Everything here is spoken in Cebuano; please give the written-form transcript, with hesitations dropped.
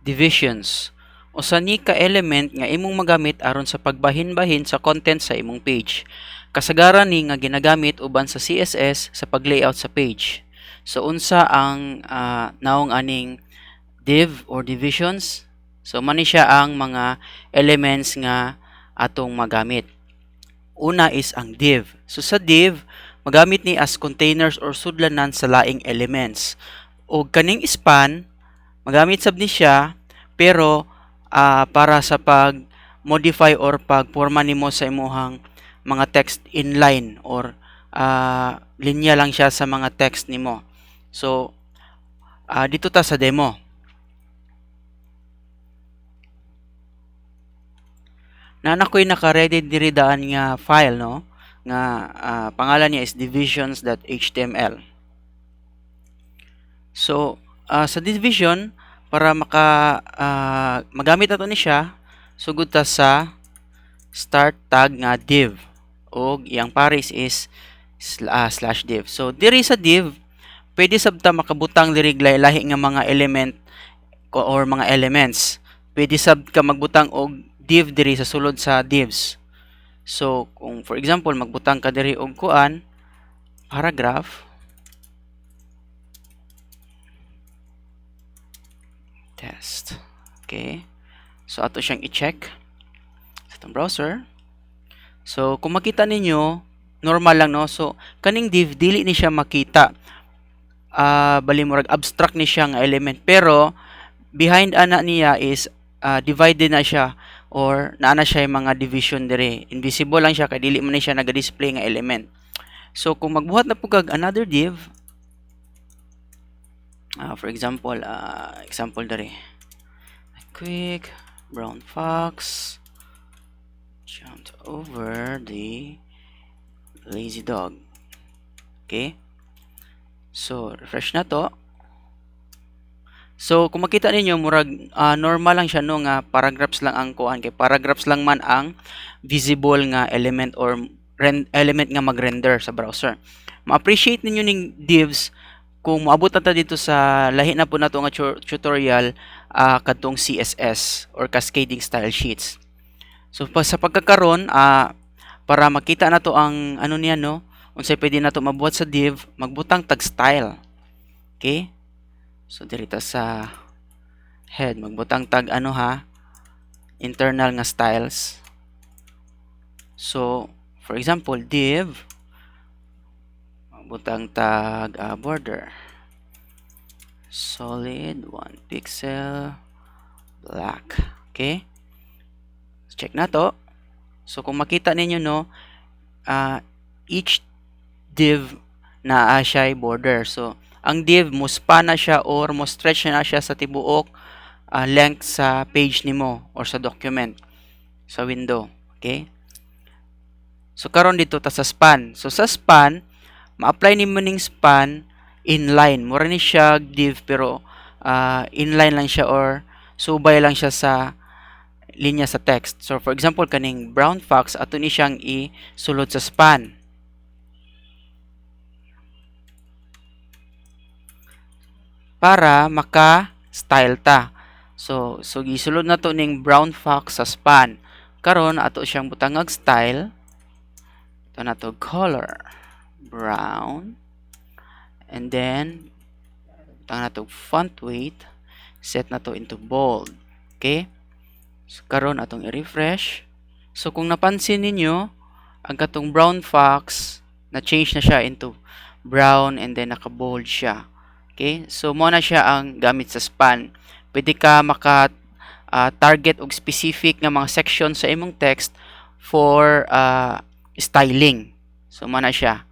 Divisions. Usa ni ka element nga imong magamit aron sa pagbahin-bahin sa content sa imong page. Kasagaran ni nga ginagamit uban sa CSS sa pag-layout sa page. So unsa ang naong aning div or divisions? So mani siya ang mga elements nga atong magamit. Una is ang div. So sa div, magamit ni as containers or sudlanan sa laing elements. Og kaning span, magamit sab ni siya pero para sa pag modify or pagporma nimo sa imuhang mga text inline or linya lang siya sa mga text nimo. So dito ta sa demo. Naa ko'y naka-ready diri daan nga file, no, nga pangalan niya is divisions.html. So sa division, para maka magamit nato ni siya, sugod ta sa start tag nga div og iyang pares is slash div. So diri sa div, pwede sab ta makabutang diri lahi nga mga element or mga elements. Pwede sab ka magbutang og div diri sa sulod sa divs. So kung for example magbutang ka diri og kuan paragraph test. Okay. So ato siyang i-check sa itong browser. So kung makita ninyo, normal lang, no. So kaning div dili ni siya makita. Bali murag abstract ni siya nga element, pero behind ana niya is divided na siya or naa na siya yung mga division diri. Invisible lang siya kay dili man ni siya naga-display nga element. So kung magbuhat na pud kag another div, for example, example diri. Quick brown fox jumped over the lazy dog. Okay? So refresh na to. So kung makita ninyo, murag normal lang siya, no, nga paragraphs lang ang kuan kay paragraphs lang man ang visible nga element or element nga mag-render sa browser. Ma-appreciate ninyo ning divs kung moabot na ta dito sa lahi na po nato nga tutorial, kadtong CSS or Cascading Style Sheets. So sa pagkakaron, para makita nato ang ano niya, no, unsay pwede nato mabuhat sa div, magbutang tag style. Okay? So diri ta sa head, magbutang tag ano ha, internal nga styles. So for example, div magbutang tag border solid 1 pixel black. Okay? Check na to. So kung makita ninyo, no, each div naa siya border. So ang div mo span na siya or mo stretch na siya sa tibuok length sa page nimo or sa document sa window. Okay? So karon dito ta sa span. So sa span, ma-apply nimo ning span inline. Mura ni siya div pero inline lang siya or subay lang siya sa linya sa text. So for example, kaning brown fox ato ni siyang isulod sa span. Para maka-style ta. So gisulod na to ning brown fox sa span. Karon ato siyang butangag style. Ito na to color brown, and then butang na to font weight, set na to into bold. Okay? So karon atong i-refresh. So kung napansin ninyo, ang katong brown fox na change na siya into brown and then naka-bold siya. Okay? So mo na siya ang gamit sa span. Pwede ka maka target og specific nga mga section sa imong text for styling. So mo na siya.